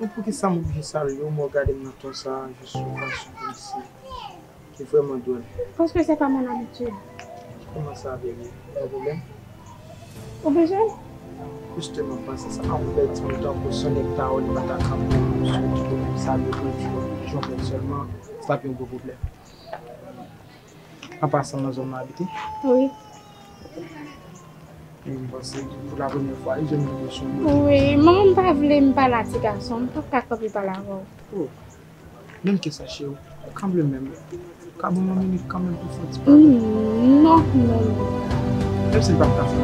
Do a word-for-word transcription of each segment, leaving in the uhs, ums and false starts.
Poukisa m oblije salye w, men w gade m nan ton sa a, jis yon fason kòmsi ki vrèman dwòl. Parce que c'est pas mon habitude. Kòman sa, baby? Gen pwoblèm? Ou bezwen? Jisteman, m panse sa. An fèt, m tankou se yon nèg ta yo, li pa ta kanpe sou tout moun, sa yo, jan m fè sèlman, se pa t yon gwo pwoblèm. An pasan, nan zòn m abite. Wi. E m panse pou la premyè fwa, li jwenn yon bò sou bò. Wi, manman m pa vle m pale a ti gason, m p ap ka kanpe pale avè w. Oh. Menm ke sa, cheri, kanmenm, ou ka ban m yon minit kanmenm pou fè yon ti pale? Mm, non, non, non. Menm si l p ap ka fè,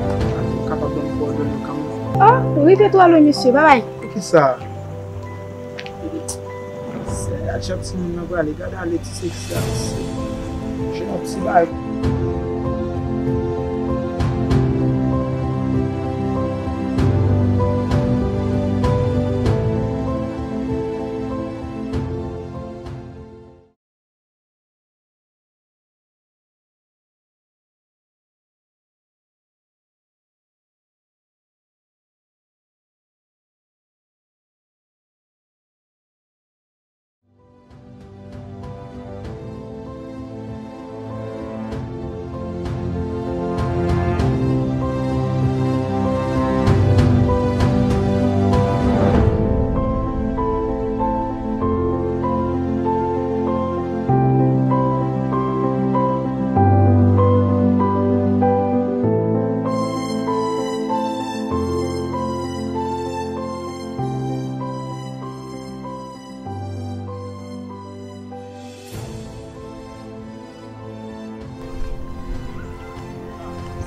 ou kapab ban m kowòdone w kanmenm? Oh, rive twò lwen, mesye, babay. Poukisa? Sè, a chak timoun nan prale, gade ale ti seksi a, mesye. Jwenn yon ti bagay.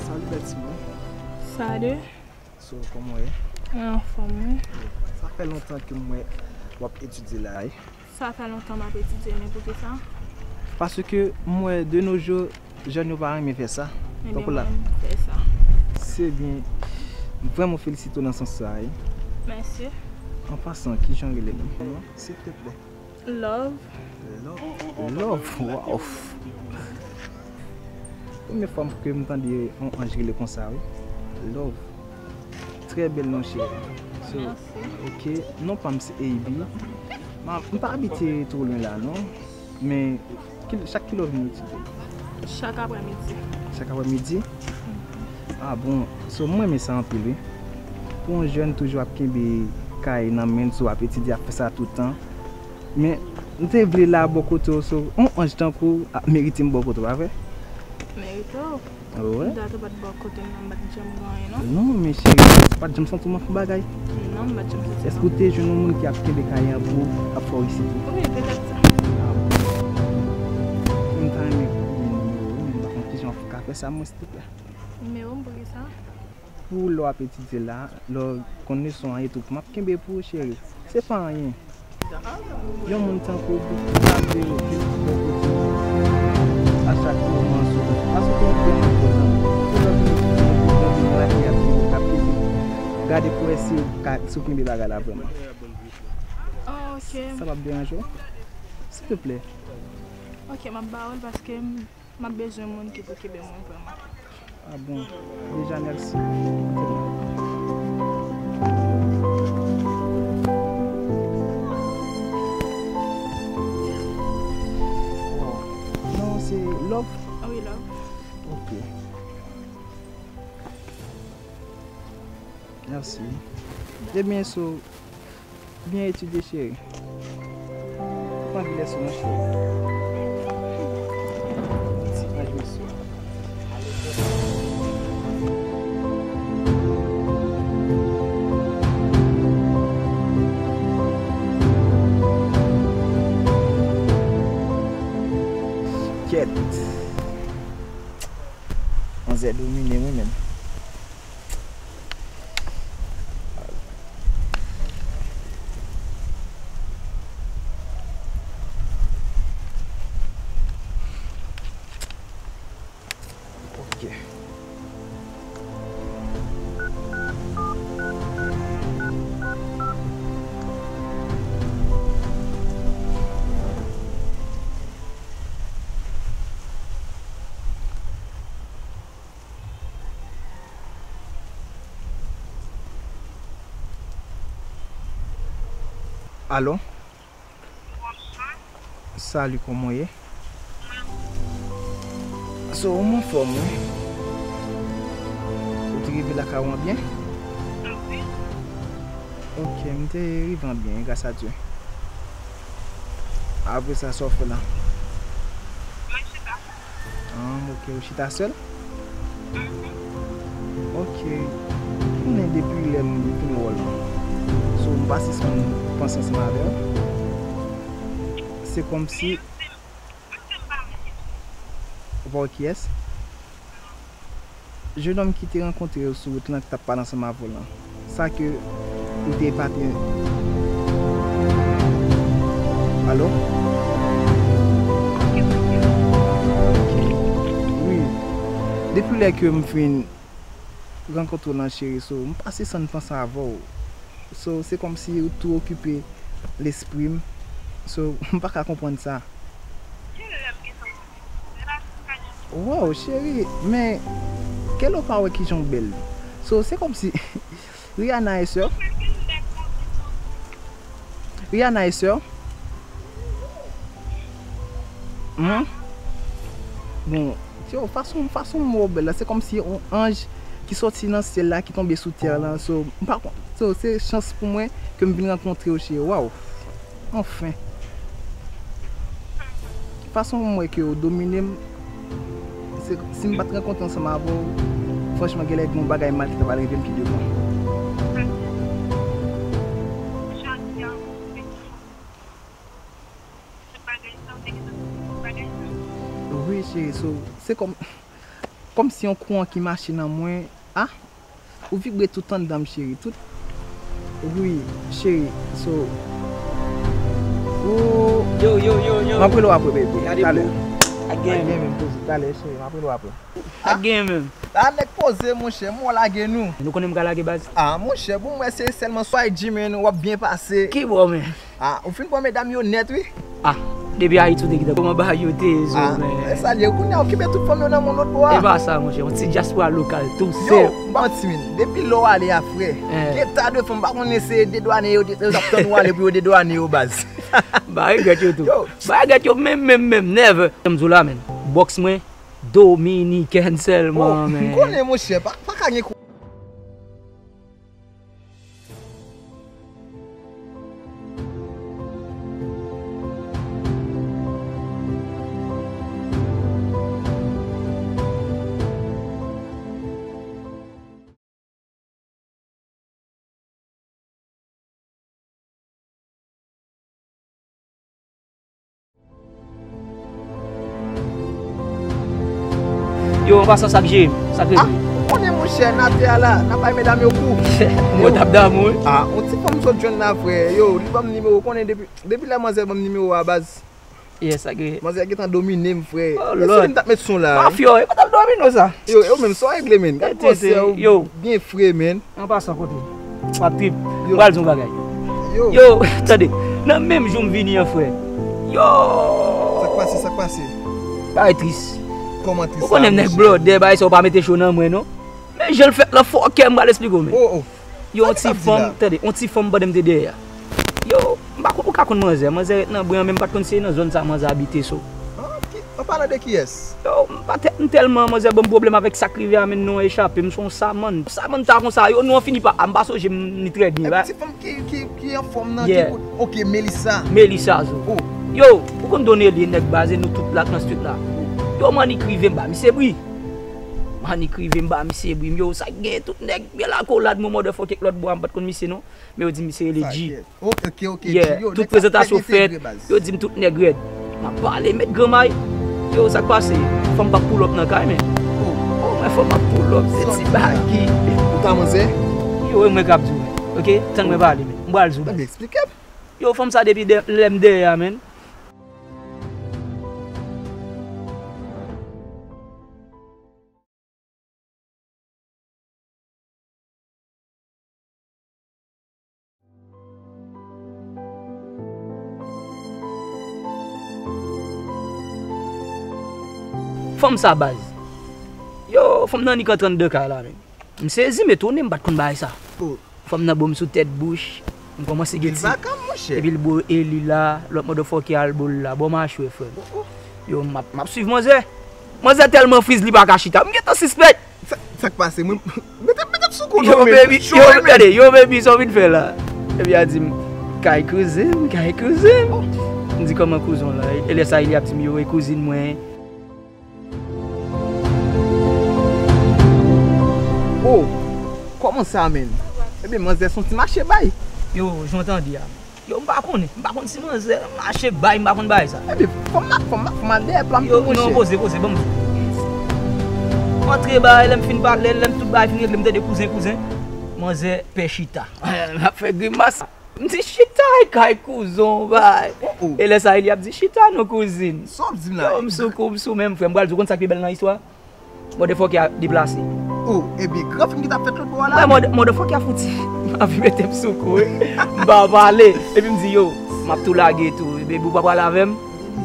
Salut, bèl timoun. Salut. So, kòman w ye? Mwen anfòm, wi. Sa fè lontan ke m wè w ap etidye la, wi. Sa fè lontan m ap etidye, men poukisa? Paske m wè de nos jours, jèn yo pa renmen fè sa. Ebyen, donk, la, mwen, m fè sa. Se byen. M vrèman felisite w nan sans sa, wi. Mèsi. An pasan, kijan w rele menm? Silteplè. Love. Love. Love, waw. Premye fwa ke m tande yon anj rele konsa, wi. Love. Trè bèl non, cheri. So, mèsi. Ok, non pa m se A B. Ma, m pa abite twò lwen la, non. Men, ki, chak kilè w vin etidye? Chak aprèmidi. Chak aprèmidi? Mhm. Ah bon, so, mwen renmen sa anpil, wi. Pou yon jèn toujou ap kenbe kay nan men l, so, ap etidye, ap fè sa tout tan. Men, m te vle la bò kote w, so, yon anj tankou w ap merite m bò kote w, pa vre? Merite w? Wi. Date w pa t bò kote m nan, m pa t janm gen anyen, non. Non, men cheri, ou pa t janm santi w manke yon bagay? Non, m pa t janm santi m manke. Èske w te jwenn yon moun ki ap kenbe kay an pou w, ap fè w resite? Wi, petèt sa. Ah bon. M ta renmen konnen nimewo w, men m pa konn kijan w ka fè sa, mwen, silteplè. Nimewo m, poukisa? Pou lè w ap etidye la, lè w konn leson an e tou, m ap kenbe pou ou, cheri. Se pa anyen. Yon moun tankou w, ki ap veye w, ki bò kote w a chak moman, sou, paske w vrèman enpòtan. Pou lè w vin etidye, pou lè w vin lage ap veye w, k ap kenbe w, gade pou wè si w ka, si w kenbe bagay la vrèman. Oh, ok. Sa p ap deranje w? Silteplè. Ok, m ap ba w l paske m M ap bezwen moun ki pou kenbe mwen vrèman. Ah bon? Deja, mèsi. Wow. Non, se Love? Ah wi, Love. Ok. Mèsi. Ebyen, so, byen etidye, cheri. Pran vilè sou mwen, cheri. Ti anj mesye. Kèt. Manzè domine mwen menm. Ok. Alo? Salut, kòman w ye? So, ou m anfòm, wi. Ou te rive lakay ou an byen? Ok, m te rive an byen, gras a Dye. Apre sa, sa w fè la? Ah, ok, ou chita sèl? Ok. Ou konnen depi lè m vin wè w lan. So, m pa sispann panse ansanm avè w. Se kòmsi. Ou pa wè kiyès? Jennonm ki te rankontre w sou wout lan, ki t ap pale ansanm avè w lan. Sa ke ou te epate. Alo? Wi. Depi lè ke m fin rankontre w lan, cheri, so, m pase san panse avè w. So, se kòmsi ou tou okipe lespri m. So, m pa ka konprann sa. Wow, cheri, men kèl ou pa wè kijan w bèl. So, se kòmsi Rihanna e sè. Rihanna e sè. Hmm? Bon, yo, fason, fason m wè w bèl la, se kòmsi yon anj ki sòti nan syèl la, ki tonbe sou tè lan. So, m pa kon-, so, se chans pou mwen ke m vin rankontre w, cheri. Wow. Anfen. Fason m wè ke w domine m, se, si m pa t rankontre ansanm avè w, franchman, genlè gen yon bagay mal ki ta pral rive m pi devan. Wi, cheri, so, se kòm, kòmsi yon kouran ki mache nan mwen. Ah, ou vibre tout anndan m, cheri. Tout. Wi, cheri. So. Ou. Yo, yo, yo, yo. M ap rele w apre, baby. Gade talè. Ak gen menm. Ak gen menm, poze. Talè, cheri. M ap rele w apre. Ak gen menm. La nèg poze, monchè. M wè lage nou. Nou konnen m ka lage baz. Ah, monchè, bon, m wè se sèlman swa G, man, w ap byen pase. Ki bò, men? Ah, ou fin pran medam yo nèt, wi. Ah, depi Ayiti ou te gentan kòman bagay yo te ye, zo, ah, men. Men sa l ye, kounye a okipe tout fanm yo nan mond lòt bò a. E pa sa, monchè, yon ti dyaspora lokal, tou senp. Yo, m pa manti, men. Depi lè w ale a, frè, eh, gen ta de fanm, m pa konnen se dedwane yo, yo t ap tann ou ale pou yo dedwane yo, baz. M pa regrèt yo tou. Yo. M pa regrèt yo menm, menm, menm, never. Jan m di w la, men. Bòks mwen, dominikèn sèlman, men. Oh, men. M konnen, monchè, pa, pa ka gen kou. Yo, an pasan, sa k jere m, sa k rete? Ah, ou konnen, monchè, n atè a la, n ap bay medam yo kou. Mwen t ap damou, wi. Ah, yon ti fanm m sot jwenn la, frè. Yo, li ban m nimewo, ou konnen depi, depi lè manzè ban m nimewo a, baz. Yes, sa k rete? Manzè gentan domine m, frè. Oh, Lord. Èske m t ap met son la, wi? Mafya, e pa t ap domine w sa. Yo, e ou menm, sa w regle, men. Gad konsè w, yo, byen fre, men. An pasan, kote? Pap trip. Yo. Pral di yon bagay. Yo. Yo, tande. Nan menm jou m vini an, frè. Yo. Sa k pase, sa k pase? Bagay tris. Kòman tris la, monchè? Ou konnen m nèg blòdè, bagay sa ou pa mete cho nan mwen, non. Men jan l fèt lan, fòkè, m pral esplike w, men. Oh, oh. Yo, yon ti fanm, tande, yon ti fanm pandan m te dèyè a. Yo, m pa konn, ou ka konn manzè. Manzè ret nan bren an, men m pa t konn se nan zòn sa manzè abite, so. Ah, ki, an palan de kiyès? Yo, m pa tè-, m tèlman manzè ban m pwoblèm avèk sa k rive a, men non, echape m, se yon samann. Samann ta konsa, yo, non, fini pa, a, m pa sonje m li trè byen, ba. Ti fanm ki, ki, ki anfòm nan, ki kout, ok, Melissa. Melissa, zo. Oh. Yo, ou konn Donelly, nèg baze nou tout la, nan street la. Yo, m annik rive m ba misye bri. M annik rive m ba misye bri. M, yo, sa k gen, tout nèg byen lakolad, mwen motherfucker, lòt bò a, m pa t konn misye, non. Men yo di misye rele G. Oh, ok, ok, yeah, G. Yo, tout prezantasyon fèt, yo di m tout nèg rèd. M ap pale, met granmay. Yo, sa k pase? Fanm p ap pull up nan kay, men. Oh. Oh, men fanm ap pull up, se ti bagi. Ou ta manzè? Yo, e mwen k ap di w, men. Ok, tann mwen pale, men. M pral di w, baz. Eksplike m. Yo, fanm sa depi dè-, lè m dèyè a, men. Fanm sa baz. Yo, fanm nan annik an trannde kay la, men. M sezi, m etone, m pa t konn bagay sa. Oh. Fanm nan bo m sou tèt bouch. M kòmanse gen ti. Epi l bo Eli la, lòt motherfucker al bo l la. Bon, m a chwe, frè m. Yo, m ap, m ap swiv manzè. Manzè tèlman friz, li pa ka chita. M gentan sispèk. Sa, sa k pase? Mwen, mete, mete m sou kou non, men. Yo, baby, yo, gade, yo, baby, sa w vin fè la? Epi a di m, "Kay kouzin, kay kouzin." M di, "Kòman kouzin w la?" E lè sa, Eli ap di m, "Yo, e kouzin mwen." Oh, kòman sa, menn? Ebyen, manzè se yon ti mache bay. Yo, jan w tande a. Yo, m pa konnen. M pa konn si manzè mache bay, m pa konn bagay sa. Ebyen, fò m, fò m, fò m al dèyè plan m tou, monchè. Yo, non, poze, poze, ban m di. M antre bay, lè m fin pale, lè m tout bagay fin regle, m tande kouzin, kouzin. Manzè pè chita. L ap fè grimas. M di, "Chita e kay kouzon, bay." Oh, oh. E lè sa, Eli ap di, "Chita non, kouzin." Sa w ap di m la? Yo, m sou kou, m sou men m, frè. M pral di w, konn sa k pi bèl nan istwa? Motherfucker a deplase. Oh, ebyen, gran fim ki t ap fèt lòt bò a la. Mwen, mother-, motherfucker a fouti. M anvi mete m sou kou, wi. M pa pale. Epi m di, "Yo, m ap tou lage tou. Baby, ou pa pral avè m?"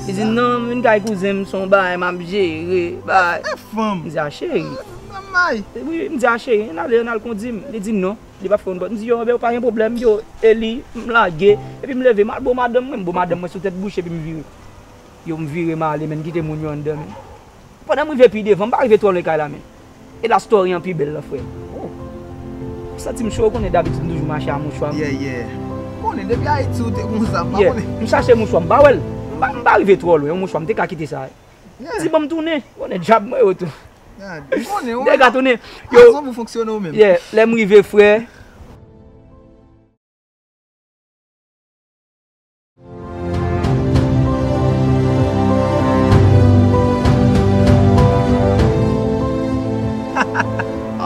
Li di, "Non, m vin kay kouzen m, se yon bagay m ap jere, bay." E fanm. M di, "A, cheri." Wi, m di, "A, cheri, ann ale, ann al kondi m." Li di, "Non." Li pa fè yon bòt. M di, "Yo, enben, pa gen pwoblèm, yo." Eli, m lage. Epi m leve, m al bo madanm mwen, m bo madanm mwen sou tèt bouch, epi m vire. Yo, m vire, m ale, men kite moun yo anndan, men. Pandan m rive pi devan, m pa rive twò lwen kay la, men. E la story an pi bèl la, frè. Oh. M santi m cho, ou konnen dabitid m toujou mache a mouchwa m. Yeah, yeah. Ou konnen, depi Ayiti ou te konsa, m pa konnen. M chache mouchwa m, m pa wè l. M pa, m pa rive twò lwen, yon mouchwa, m te ka kite sa. Yeah. Ti ban m tounen, ou konnen djab mwen yo tou. Yeah, m konnen, ou menm. M te ka tounen. Yo. Rezon pou fonksyone ou menm. Yeah, lè m rive, frè.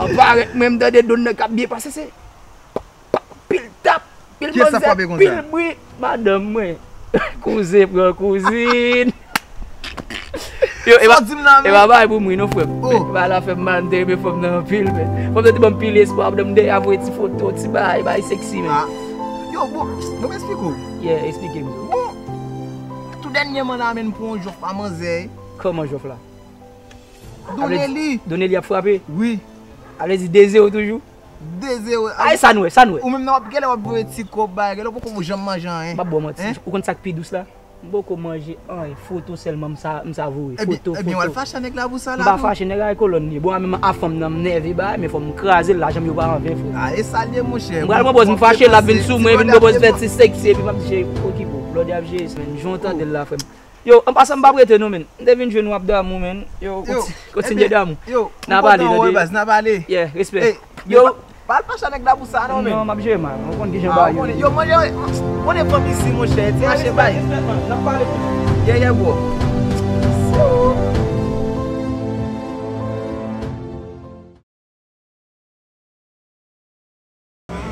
An parèt mwen, m tande done nan k ap byen pase, se pap, pap, pil tap, pil manzè, pil bri. Madanm mwen. Kouzen pran kouzin. Yo, e pa, e pa bagay pou m ri non, frè m. Oh. Bagay la fè m mal, m te renmen fanm nan anpil, men fanm nan te ban m pil espwa, m dèyè ap voye ti foto, ti bagay, bagay sexy, men. Ah. Yo, bon, bon, m esplike w. Yeah, esplike m. Bon, tou dènyèman la, men, m pran yon jòf a manzè. Kòman jòf la? Doneli. Doneli ap frape? Wi. A vle di de zewo toujou? De zewo. Ay, sa n wè, sa n wè. Ou menm nan w ap genlè w ap voye ti kòb bay, genlè w poko janm manje anyen. M p ap ba w manti. Ou konn sa k pi dous la? M poko manje anyen, foto sèlman m sa, m sa voye. Foto, foto. Ebyen, w al fache a nèg la pou sa la tou. M pa fache, nèg la e kolòn li ye. Bon, a menm a fanm nan, m nève bay, men fò m kraze l, lajan m yo pa an ven, frè. Ah, e sa l ye, monchè. M pral pran pòz m fache, l ap vin sou mwen, vin pran pòz fè ti sexy, epi m ap di, "Cheri, okipe w." Blòdè ap jere, men, jan w tande l la, frè m. Yo, an pasan, m p ap rete non, men. M te vin jwenn w ap damou, men. Yo, konti-, kontinye damou. Yo, n a pale, tande. N a pale. Yeah, respè. Yo, pa al fache a nèg la pou sa non, men. Non, m ap jere mal. Ou konn kijan bagay yo ye. Yo, manje, konnen fanm isi, monchè, ti mache bay. N ap pale. Yeah, yeah, bro.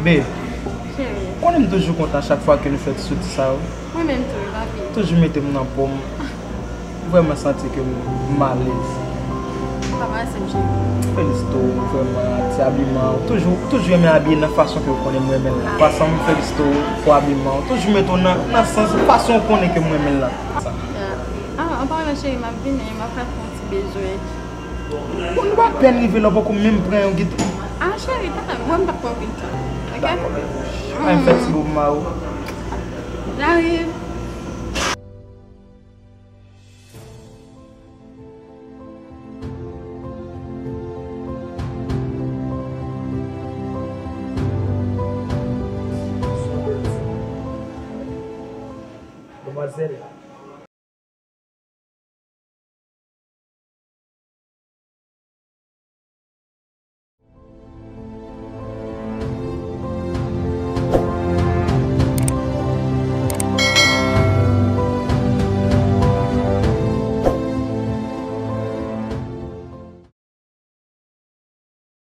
Babe, cheri, konnen m toujou kontan chak fwa ke nou fè ti soti sa yo. Mwen menm tou, wi, papi. Toujou mete m nan po m. M vrèman santi ke m, m alèz. Papa, se m, cheri. M felisite w, vrèman, ti abiman. Ou toujou, toujou renmen abiye nan fason ke w konnen m renmen l la. An pasan, m felisite w pou abiman. Ou toujou mete w nan, nan sans, fason w konnen ke m renmen l la. Ah, an palan, cheri, m ap vini, m ap fè yon ti bezwen. Bon, nou pa pèn rive la, w poko menm pran yon git. Ah, cheri, pa, mwen m p ap pran pil tan. Oke? Dakò, bebe. Ay, m fè ti bob ma ou. J'arrive. Demwazèl.